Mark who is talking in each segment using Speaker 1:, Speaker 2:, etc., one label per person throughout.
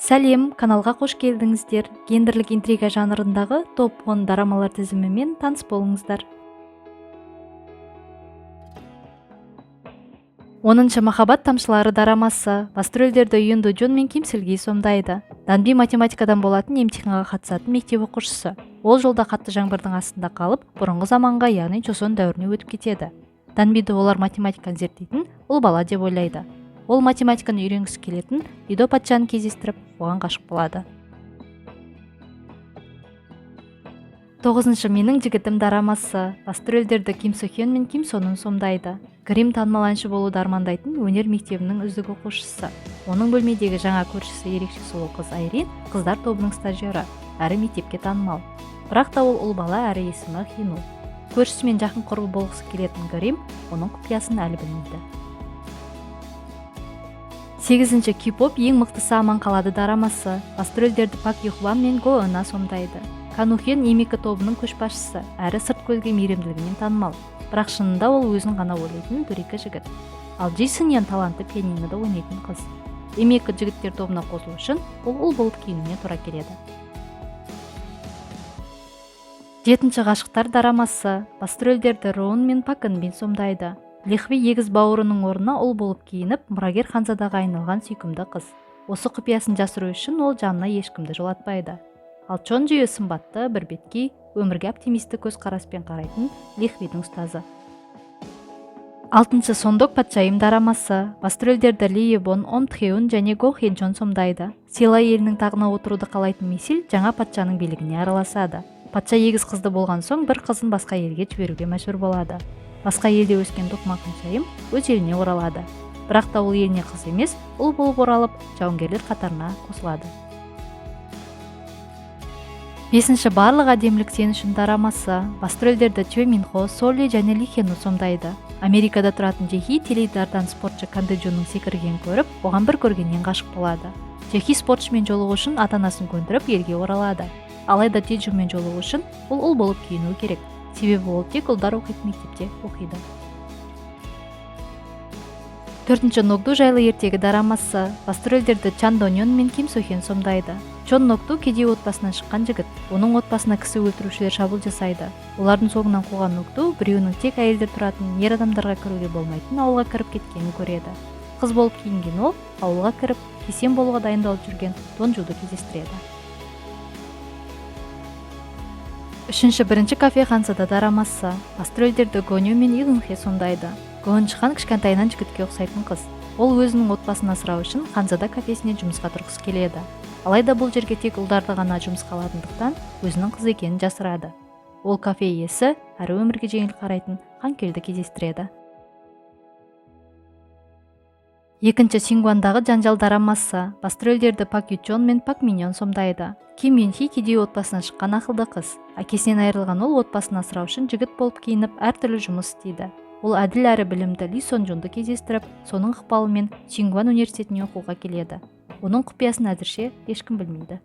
Speaker 1: Сәлем, каналға қош келдіңіздер. Гендерлік интрига жанрындағы топ 10 дорамалар тізімімен таныс болыңыздар. 10-шы Махаббат тамшылары дорамасы. Басты рөлдерді Юн Ду Джун мен Ким Сылги сомдайды. Данби математикадан болатын емтиханға қатысатын мектеп оқушысы. Ол жолда қатты жаңбырдың астында қалып, бұрынғы заманға, яғни Чосон дәуіріне өтіп кетеді. Данбиді олар математиканы зерттейтін ұл бала деп ойлайды. Ол математиканы үйренгісі келетін Лидо патшаны кездестіріп, оған ғашық болады. 9-шы Менің жігітім дорамасы. Басты рөлдерді Ким Со Хён мен Ким Сонун сомдайды. Грим танымал әнші болуды армандайтын өнер мектебінің үздік оқушысы. Оның бөлмедегі жаңа көршісі ерекше сұлу қыз Айрин, қыздар тобының стажері, әрі мектепке танымал. Бірақ та ол ұл бала әрі есімі Хину. Көршісімен жақын құрбы болғысы келетін Грим оның құпиясын әлі білмейді. 8-ші Кей-поп ең мықтысы аман қалады дорамасы. Басты рөлдерді Пак Юхван мен Го Ына сомдайды. Кану Хён Емекі тобының көшбасшысы, әрі сырт көзге мейірімділігімен танымал. Бірақ шынында ол өзін ғана ойлайтын дөрекі жігіт. Ал Джи Сын Ян талантты пианинода ойнайтын қыз. Емекі жігіттер тобына қосылу үшін ол ұл болып киінуіне тура келеді. 7-ші Ғашықтар дорамасы. Басты рөлдерді Роун мен Пак Ын Бин сомдайды. Лихви егіз бауырының орнына ұл болып киініп, мұрагер ханзадаға айналған сүйкімді қыз. Осы құпиясын жасыру үшін ол жанына ешкімді жолатпайды. Ал Чон Жүйе сымбатты, бірбеткей, өмірге оптимистік көзқараспен қарайтын Лихвидің ұстазы. 6-шы Сондок патшайым дорамасы. Басты рөлдерді Ли Ебон, Ом Тхеун және Го Хен Чон сомдайды. Сила елінің тағына отыруды қалайтын Мисил жаңа патшаның билігіне араласады. Патша егіз қызды болған соң бір қызын басқа елге жіберуге мәжбүр болады. Басқа елде өскен Тоқма ханшайым өз еліне оралады. Бірақ та ол еліне қыз емес, ұл болып оралып, жауынгерлер қатарына қосылады. 5-ші Барлық әдемілік сен үшін дорамасы. Басты рөлдерді Чо Мин Хо, Соли және Ли Хену сомдайды. Америкада тұратын Джехи теледидардан спортшы Кан Дэ Джунның секіргенін көріп, оған бір көргеннен ғашық болады. Джехи спортшымен жолығу үшін ата-анасын көндіріп елге оралады. Алайда Джеджумен жолығу үшін ол ұл болып киінуі керек. Себебі ол тек ұлдар оқитын мектепте оқиды. 4-ші Ногду жайлы ертегі дорамасы. Басты рөлдерді Чан Донён мен Ким Со Хён сомдайды. Чон Нокту кедей отбасынан шыққан жігіт. Оның отбасына кісі өлтірушілер шабуыл жасайды. Олардың соңынан қуған Нокту біреуінің тек әйелдер тұратын ер адамдарға кіруге болмайтын ауылға кіріп кеткенін көреді. Қыз болып киінген ол ауылға кіріп, кесен болуға дайындалып жүрген Дон Жуды кездестіреді. 3-ші Бірінші кафе ханзада дорамасы. Басты рөлдерді Гоню мен Игунхе сомдайды. Гончхан кішкентайынан жігітке ұқсайтын қыз. Ол өзінің отбасын асырау үшін ханзада кафесіне жұмысқа тұрғысы келеді. Алайда бұл жерге тек ұлдарды ғана жұмысқа алатындықтан өзінің қыз екенін жасырады. Ол кафе иесі әрі өмірге жеңіл қарайтын Ханкелді кездестіреді. 2-ші Сингуандағы жанжал дорамасы. Басты рөлдерді Пак Ючон мен Пак Миньон сомдайды. Ким Юн Хи кедей отбасынан шыққан ақылды қыз. Әкесінен айырылған ол отбасын асырау үшін жігіт болып киініп, әртүрлі жұмыс істейді. Ол әділ әрі білімді Ли Сон Джунды кездестіріп, соның ықпалымен Сингуан университетіне оқуға келеді. Оның құпиясын әзірше ешкім білмейді.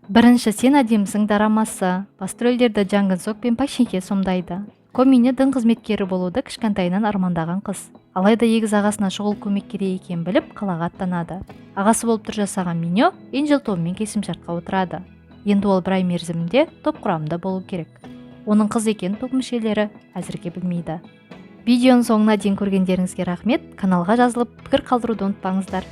Speaker 1: 1-ші Сен әдемісің дорамасы. Басты рөлдерді Джан Гын Сок пен Пак Шин Хе сомдайды. Комине дін қызметкері болуды кішкентайынан армандаған қыз. Алайда егіз ағасына шұғыл көмек керек екенін біліп, қалаға аттанады. Ағасы болып түр жасаған Миньо Энджел тобымен келісімшартқа отырады. Енді ол бір ай мерзімінде топ құрамында болу керек. Оның қыз екенін топ мүшелері әзірге білмейді. Видеоның соңына дейін көргендеріңізге рахмет. Каналға жазылып, пікір қалдыруды ұмытпаңыздар.